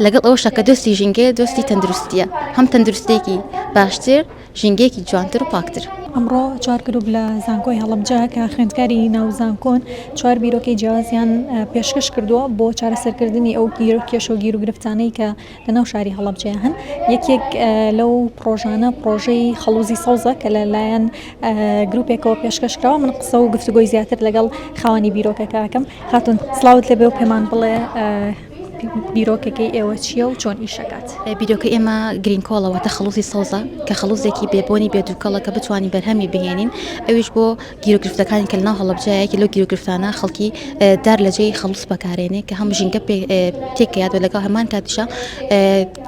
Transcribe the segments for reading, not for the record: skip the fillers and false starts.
لەگەڵ ئەوەشا کە دۆستی ژینگەیە دۆستی تەندروستیە هەم تەندروستیەکی باشتر ژینگەیەکی جوانتر و پاکتر. ئەمڕۆ چوار گروپ لە زانکۆی هەڵەبجە کە خوێندکاری ناو زانکۆن چوار بیرۆکەی جیاوازیان پێشکەش کردووە بۆ چارەسەرکردنی ئەو کێشە و گیروگرفتانەی کە لەناو شاری هەڵەبجەیە هەن. یەکێک لەو پڕۆژانە پڕۆژەی خەڵوزی سەوزە کە لەلایەن گروپێکەوە پێشکەش کراوە. من قسە و گفتوگۆی زیاتر لەگەڵ خاوەنی بیرۆکەکە ئەکەم. خاتوون سڵاوت لێبێ و پێمان بڵێ بیرۆکەکەی ئێوە چییە و چۆن ئیشەکات؟ بیرۆکەی ئێمە گرین کۆڵە واتە خەڵوزی سەوزە کە خەڵوزێکی بێ بۆنی بێ دووکەڵە کە بتوانین بەرهەمی بهێنین ئەویش بۆ گیروگرفتەکانی کە لەناو هەڵەبجەیە یەکێ لەو گیروگرفتانە خەڵکی دار لە جێی خەڵوز بەکارێنێ کە هەم ژینگە تێکەیات و لەگەڵ هەمان کاتیشا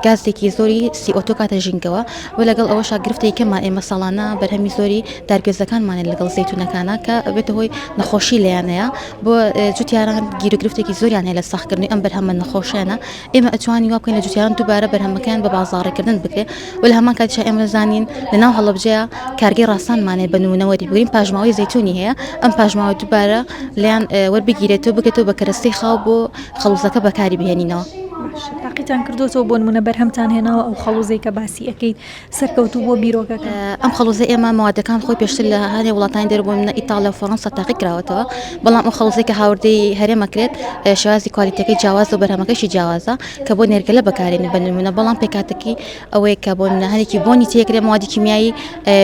گازێکی زۆری CO2 کاتە ژینگەوە و لەگەڵ ئەوەشا گرفتێکی کەمان ئێمە ساڵانە بەرهەمی زۆری دارگوێزەکانمانە لەگەڵ زەیتونەکانە کە ئەبێتە هۆی نەخۆشی لێیانەیە بۆ جوتیاران گیروگرفتێکی زۆریان هەیە لە ساغکردنی ئەم بەرهەمە نەخۆشیانە ئێمە ئەتوانین وا بکەین لە جوتیاران دووبارە بەرهەمەکەیان بە بازاڕیکردن بکرێت و لە هەمان کاتیشا ئێمە زانین لە ناو هەڵەبجەیە کارگەی ڕاسانمان هەیە بە نمونە وەریبگرین پاشماوەی زەیتونی هەیە ئەم پاشماوە دووبارە لێیان وەربگیرێتەوە بکرێتەوە بە کەرەستەی خاو بۆ خەڵوزەکە بەکاری بهێنینەوە. باشە تاقیتان کردۆتەوە بۆ نمونە بەرهەمتان هێناوە ئەو خەڵوزەی کە باسی ئەکەیت سەرکەوتوو بووە بیرۆکەکە؟ ئەم خەڵوزەی ئێمە مەوادەکان خۆی پێشتر لە هەنێ وڵاتانی دەرەوە بۆ نمونە ئیتاڵیا و فەڕەنسا تاقی کراوەتەوە بەڵام ئەو خەڵوزەی کە هاوردەی هەرێم ئەکرێت شێوازی کوالیتەکەی جیاوازە و بەرهەمەکەشی جیاوازە کە بۆ نێرگەلە بەکارێنن بە نمونە بەڵام پێکهاتەکەی ئەوەیە کە بۆ نمونە هەنێکی بۆنی تێکرێ مەوادی کیمیایی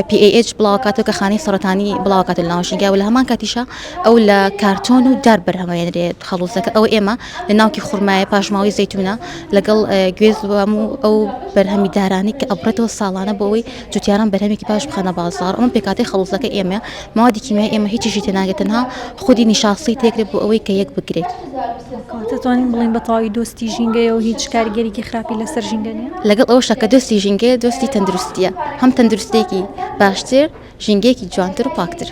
PAH بڵاوکاتەوە کە خانەی سەرەتانی بڵاوکاتەوە لە ناو ژینگە و لە هەمان کاتیشا ئەو لە کارتۆن و دار بەرهەمەێنرێت خەڵوزەکە ئەو ئێمە لە ناوکی خورمایە پاشماوەی زەیتونە لەگەڵ گوێز و هەموو ئەو بەرهەمی دارانەی کە ئەبڕێتەوە ساڵانە بۆ ئەوەی جوتیاران بەرهەمێکی باش بخەنە بازاڕ ئەمە پێکهاتەی خەڵوزەکە ئێمە مەوادی کیمیایی ئێمە هیچیشی تێناگەێت تەنها خودی نیشاستەی تێکرێت بۆ ئەوەی کە یەک بگرێت. کەواتە توانین بڵێین بە تەواوی دۆستی ژینگەیە و هیچ کاریگەریکی خراپی لەسەر ژینگە نییە؟ لەگەڵ ئەوەشا کە دۆستی ژینگەیە دۆستی تەندروستییە هەم تەندروستییەکی باشتر ژینگەیەکی جوانتر و پاکتر.